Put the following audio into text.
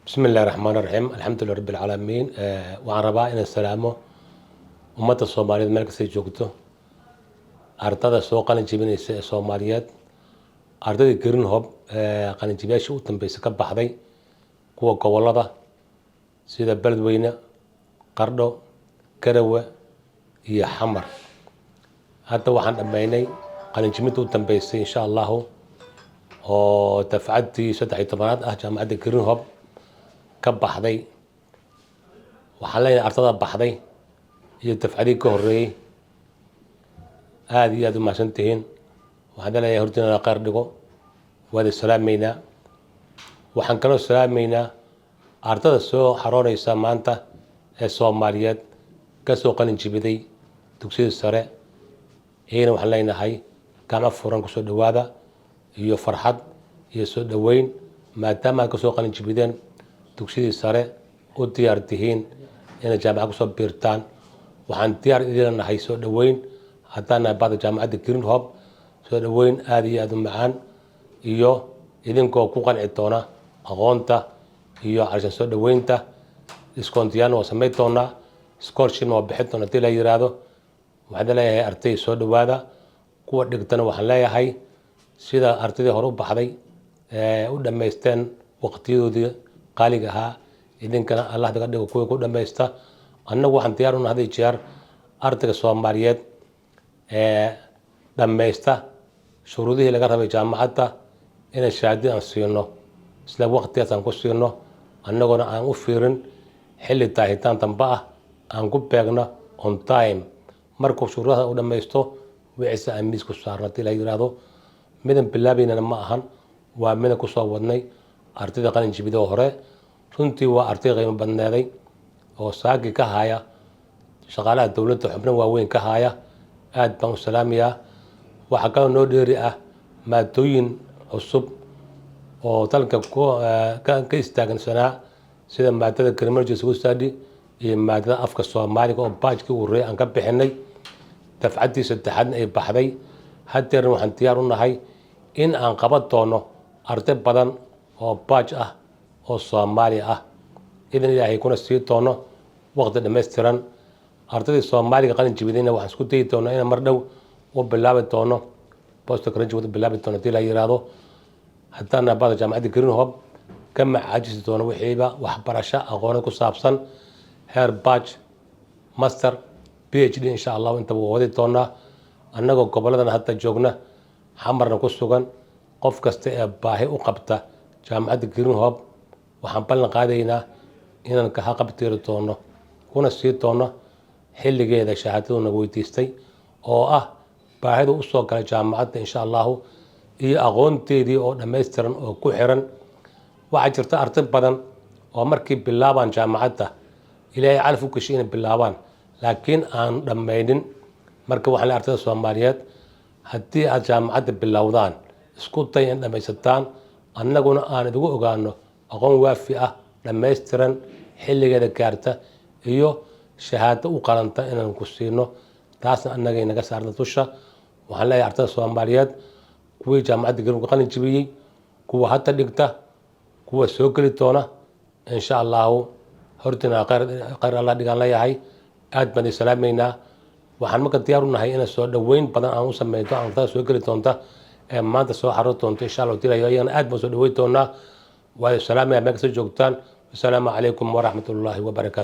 Bismi illahi raxmaan raxiim, alxamdulilah rabbi alcaalamiin. Waxaan rabaa inaan salaamo ummadda Soomaaliyeed meel kastay joogto, ardada soo qalin jebinaysa ee Soomaaliyeed, ardayda Green Hope ee qalin jebiyaasha u dambeysa ka baxday, kuwa gobolada sida Beledweyne, Qardho, Garawe iyo Xamar. Hadda waxaan dhammaynay qalinjibinta u dambeysay, insha Allahu, oo dafcaddii 13aad ah jaamacadda Green Hope ka baxday. Waxaan leeyahay ardada baxday iyo dafcadii ka horreeyey, aada iyo aada u mahadsan tihiin. Waxaan leeyahay hortiina khayr dhigo, waada salaameynaa. Waxaan kaloo salaameynaa ardada soo xaroonaysa maanta ee Soomaaliyeed, ka soo qalin jibiday dugsiyada sare. Iyagana waxaan leenahay gacmo furan kusoo dhawaada iyo farxad iyo soo dhoweyn, maadaama aad kasoo qalin jibideen dugsiyadii sare, u diyaar tihiin inay jaamacad kusoo biirtaan. Waxaan diyaar idin nahay soo dhoweyn haddaan nahay bahda jaamacadda Green Hope, soo dhoweyn aada iyo aada u macaan, iyo idinkoo ku qanci doona aqoonta iyo carshan soo dhoweynta. Discount-iyaan waa samayn doonaa, scholarshipna waa bixin doona hadii la yiraahdo. Waxaan leeyahay arday, soo dhowaada. Kuwa dhigtana waxaan leeyahay, sida ardaydii hore u baxday ee u dhammaysteen waqtiyadoodii qaaliga ahaa, idinkana Allah daga dhigo kuwii ku dhammaysta. Annagu waxaan diyaar u nahay had iyo jeer ardayga Soomaaliyeed ee dhammaysta shuruudihii laga rabay jaamacadda inay shahaadada aan siino, isla waqtigaas aan ku siino, annaguna aan u fiirin xilli daahitaan dambe ah, aan ku beegno on time. Markuu shuruudaha u dhammaysto, wixiisa aan miis ku saarno hadii la yiraahdo. Midan bilaabaynana ma ahan, waa midan kusoo wadnay ardayda qalin jibidoo hore. Runtii waa arday qiimo badneeday oo saagi ka haya shaqaalaha dowladda, xubno waaweyn ka haya. Aad baan u salaamayaa. Waxaa kaloo noo dheeri ah maadooyin cusub oo dalka ka istaagsanaa, sida maadada criminology study iyo maadada afka Soomaaliga, oo batch-kii ugu horreeyay aan ka bixinay, dafcaddii saddexaadna ay baxday. Haddeerna waxaan diyaar u nahay in aan qaban doono arday badan oo batch ah oo Soomaali ah, idan Ilaahay kuna sii doono waqti dhammaystiran. Ardaydii Soomaaliga qalin jibidayna waxaan isku dayi doonaa inaan mar dhow u bilaabi doono post graduate u bilaabi doono hadii la yiraahdo. Haddaan bada jaamacadda Green Hope ka macaajisi doono wixiiba waxbarasho aqooneed ku saabsan heer batch, master, PhD, insha Allahu, intaba waa wadi doonaa, annagoo goboladan hadda joogna, Xamarna ku sugan. Qof kasta ee baahi u qabta jaamacadda Green Hope, waxaan ballan qaadaynaa inaan ka haqabtiri doono, kuna sii doono xilligeeda shahaadadu naga weydiistay, oo ah baahida usoo galay jaamacadda, insha Allahu, iyo aqoonteedii oo dhammaystiran oo ku xiran. Waxaa jirta arday badan oo markii bilaabaan jaamacadda, Ilaahay calaf u gashay inay bilaabaan, laakiin aan dhammaynin. Marka waxaan leeyahay ardayda Soomaaliyeed, haddii aad jaamacadda bilowdaan, isku day in dhammaysataan, annaguna aan idigu ogaano aqoon waafi ah, dhammaystiran, xilligeeda gaarta iyo shahaado u qalanta inaan ku siino. Taasna annagay naga saarna dusha. Waxaan leeyahay ardayda Soomaaliyeed, kuwii jaamacadda Garowga qalin jibiyey, kuwa hadda dhigta, kuwa soo geli doona, insha Allahu, hortina khayr Allah dhigaan leeyahay. Aad baan idin salaamaynaa. Waxaan marka diyaar u nahay inaan soo dhoweyn badan aan u sameyno ardada soo geli doonta ee maanta soo xaroon doonta, insha Allahu dilayo. Ayagana aad baan soo dhoweyn doonaa. Waa salaamaya meel kasta joogtaan. Wasalaamu calaykum waraxmat ullaahi wabarakaatu.